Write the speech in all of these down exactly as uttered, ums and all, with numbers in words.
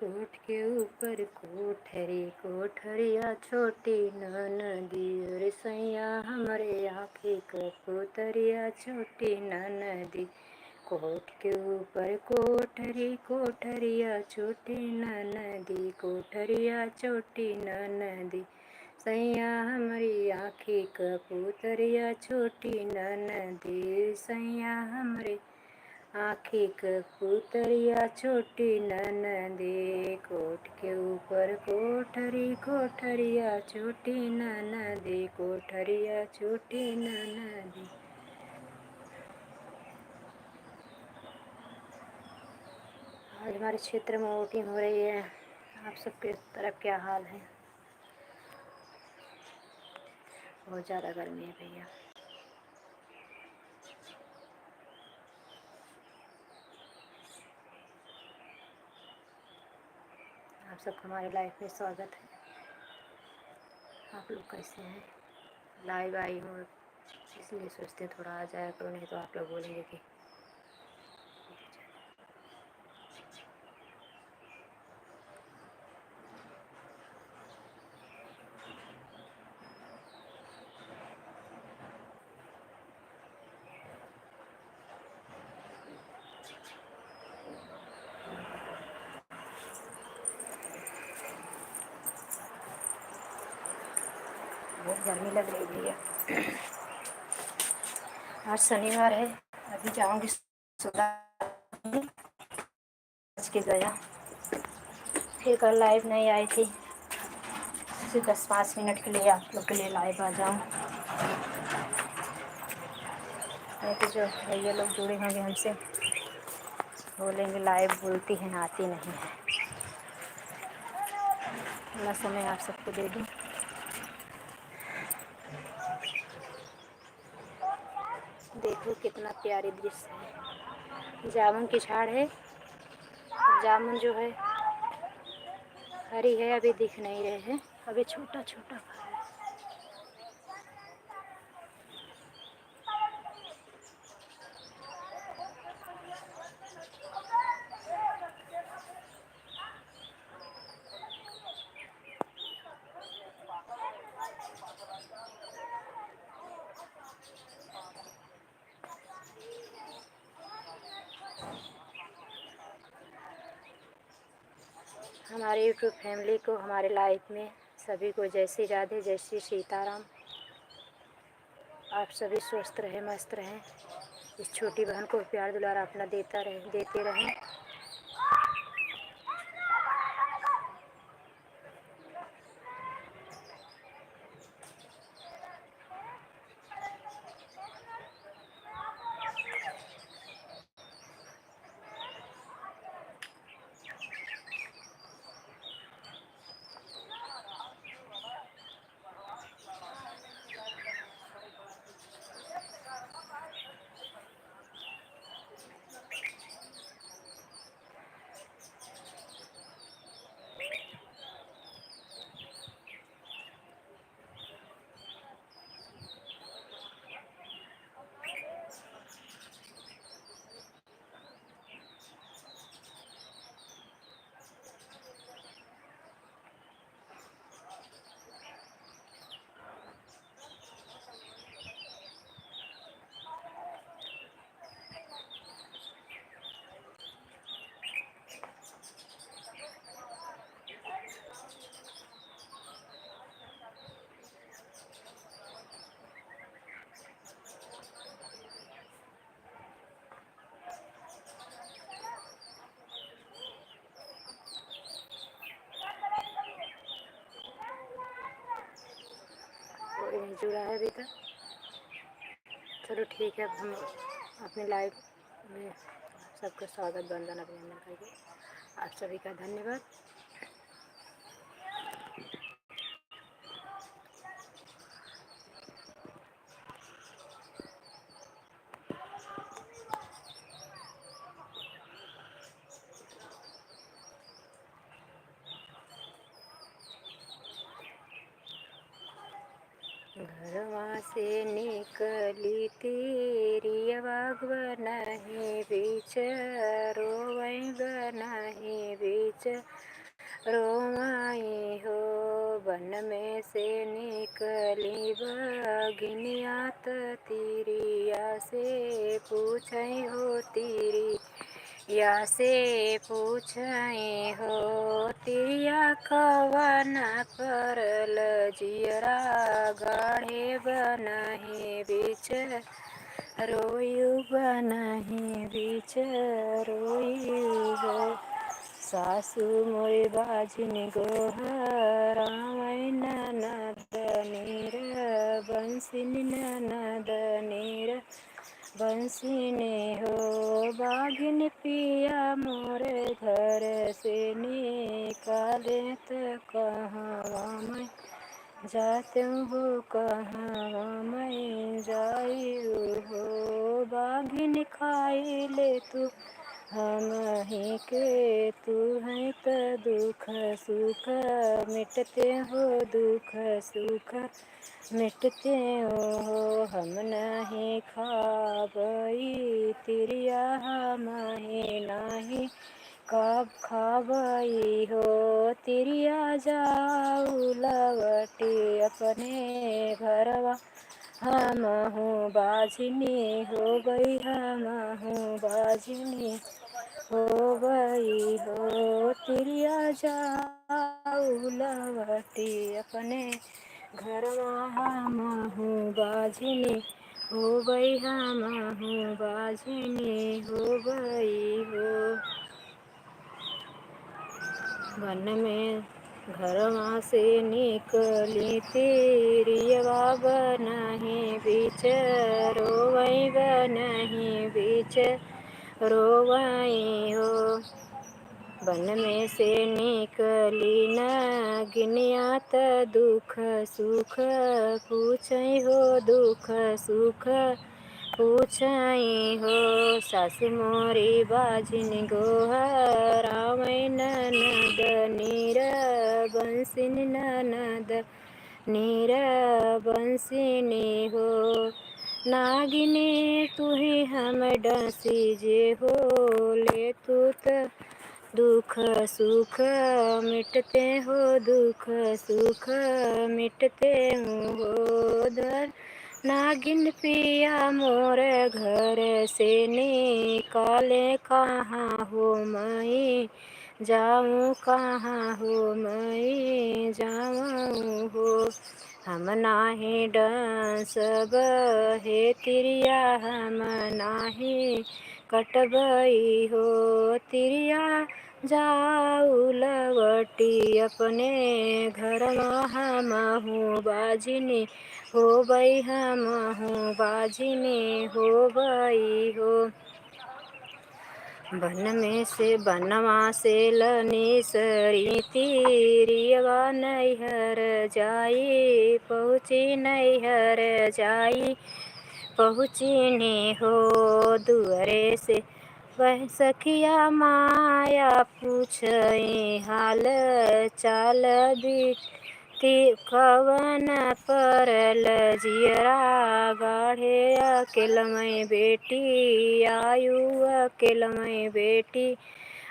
कोठ के ऊपर कोठरी, कोठरिया छोटी ननदी, अरे सैया हमरे आँखी क पुतरिया छोटी ननदी। कोठ के ऊपर कोठरी, कोठरिया छोटी ननदी, कोठरिया छोटी ननदी। सैया हमरी आँखी क पुतरिया छोटी ननदी, सैया हमरे आँखी क पुतरिया छोटी ननदी, कोठ के ऊपर कोठरी, कोठरिया छोटी ननदी, कोठरिया छोटी ननदी। आज हमारे क्षेत्र में वोटिंग हो रही है, आप सबके तरफ क्या हाल है? बहुत ज़्यादा गर्मी है भैया। आप सबका हमारे लाइव में स्वागत है। आप लोग कैसे हैं? लाइव आई हूँ, इसलिए सोचते हैं थोड़ा आ जाया करो, नहीं तो आप लोग बोलेंगे कि बहुत गर्मी लग रही है भैया। आज शनिवार है, अभी जाऊंगी सो के गया, फिर कल लाइव नहीं आई थी, सिर्फ दस पाँच मिनट के लिए आप लोग के लिए लाइव आ जाऊँ। नहीं तो जो भैया लोग जुड़े होंगे हमसे, बोलेंगे लाइव बोलती है, आती नहीं है। थोड़ा समय आप सबको दे दूँ। देखो कितना प्यारी दृश्य है। जामुन की झाड़ है, जामुन जो है हरी है, अभी दिख नहीं रहे हैं, अभी छोटा छोटा फल है। हमारे YouTube फैमिली को, हमारे लाइफ में सभी को जय श्री राधे, जय श्री सीताराम। आप सभी स्वस्थ रहें, मस्त रहें। इस छोटी बहन को प्यार दुलार अपना देता रहें, देते रहें। कोई नहीं जुड़ा है अभी तक। चलो ठीक है, अब हम अपने लाइव में सबका स्वागत, वंदन, अभिनंदन करके आप सभी का धन्यवाद। घरवा से निकली तेरी आवाज बनाही बीच, रोवई बनाही बीच, रोवई हो। बन में से निकली बघिनिया त तिरिया से पूछई हो, तिरिया से पूछई हो, तिरिया कवन परल जियरा गाढ़े बनही बीच रोयू बनही बीच रोयू हो। सासु मोरी बाझिन गोहरावै ननद नीर बंसिन, ननद नीर बंसिन हो। बाघिन पिया मोरे घर से निकाले त कहवा मैं जातेउ हो, कहवा मैं जाइउ हो। बाघिन खाई ले तू हमही के, तू है त दुख सुख मिटते हो, दुख सुख मिटते हो। हम नहीं खाबई तिरिया, हमही नहीं खाब खाबई हो। तिरिया जाऊ लवटी अपने घरवा, हमहू बाझिनी होबई, हमहू बाझिनी होबई हो। तिरिया जाऊ लवटी अपने घरवा, हमहू बाझिनी होबई, हमहू बाझिनी होबई हो। बन में घरवा से निकली तिरियवा बनही बीच रोवई, बनही बीच रोवई हो। बन में से निकली नगिनिया त दुख सुख पूछई हो, दुख सुख पूछई हो। सासु मोरी बाझिन गोहरावै ननद नीर बंसिन, ननद नीर बंसिनी हो। नागिनी तुही हम डसी जे हो, ले तू त दुख सुख मिटते हो, दुख सुख मिटते हो। धर नागिन पिया मोर घर से निकाले, कहाँ हो मई जाऊँ, कहाँ हो मई जाऊँ हो। हम नाही डसब हे तिरिया, हम नाही कटबई हो तिरिया। जाऊ लवटी अपने घरवा, हमहू बाझिनी होबई, हमहू बाझिनी होबई हो। बन में से बनवा से लनी सरी तिरियवा नैहर जाई, पहुँची नैहर जाई, पहुँची ने हो दुअरे से। वह सखिया माया पूछई हाल चाल बीती कवन परल जियरा गाढ़े अकेलमय बेटी आयु अकेलमय बेटी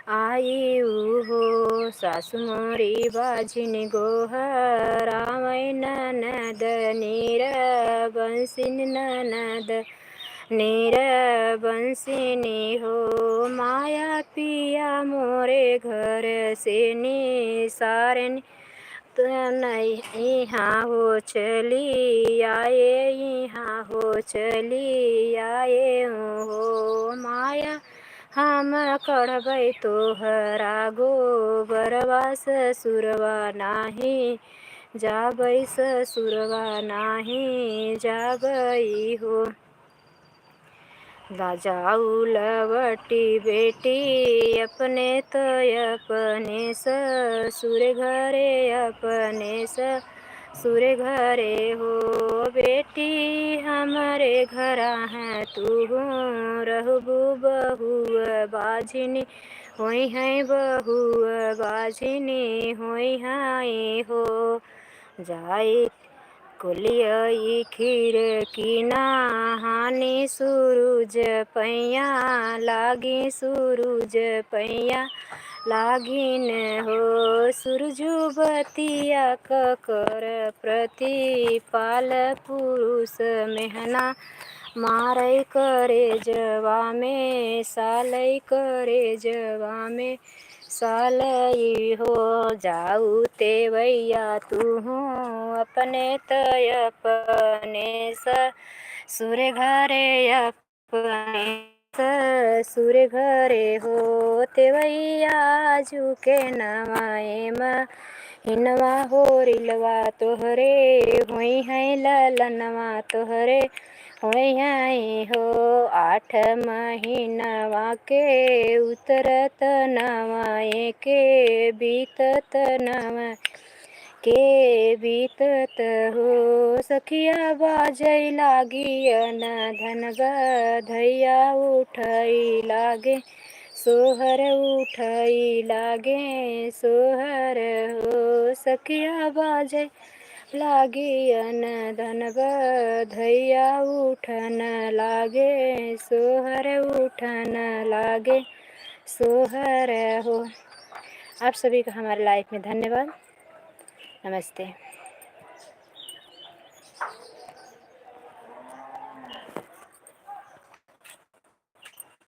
आयु हो। सासु मोरी बाझिन गोहरावै ननद नीर बंसिन ननद नीर बंसिनी हो। माया पिया मोरे घर से निसारन त नहीं इहाँ हो चली आए, इहाँ हो चली आए हो। माया हम कढ़बै तोहरा गोबरवा ससुरवा नाही जाबै ससुरवा नाही जाबै हो। लाजाऊ लवटी बेटी अपने त अपने ससुर घरे अपने ससुर घरे हो। बेटी हमरे घरा है तू रहबू बहुआ बाझिनी होई है बहुआ बाझिनी होई है हो। जाई कोलियई खिड़की नहानी सुरुज पैया लागी सुरुज पैया लागिन हो सुरजु बतिया ककर प्रतिपाल पुरुष मेहना मारै करेजवा में सालै करेजवा में सालै हो जाऊ तेवैया तुहूँ अपने त अपने ससुर घरे अपने ससुर घरे हो तेवैया आजु के नवाए महिनवा हो रिलवा तोहरे होइहैं ललनवा तोहरे होइहैं हो आठ महिनवा के उतरत नवाए के बीतत नवा के बीतत हो सखिया बाजै लागियन धन बधैया उठै लागे सोहर उठै लागे सोहर हो सखिया बाजै लागियन धन बधैया उठन लागे सोहर उठन लागे सोहर हो। आप सभी का हमारे लाइफ में धन्यवाद। नमस्ते।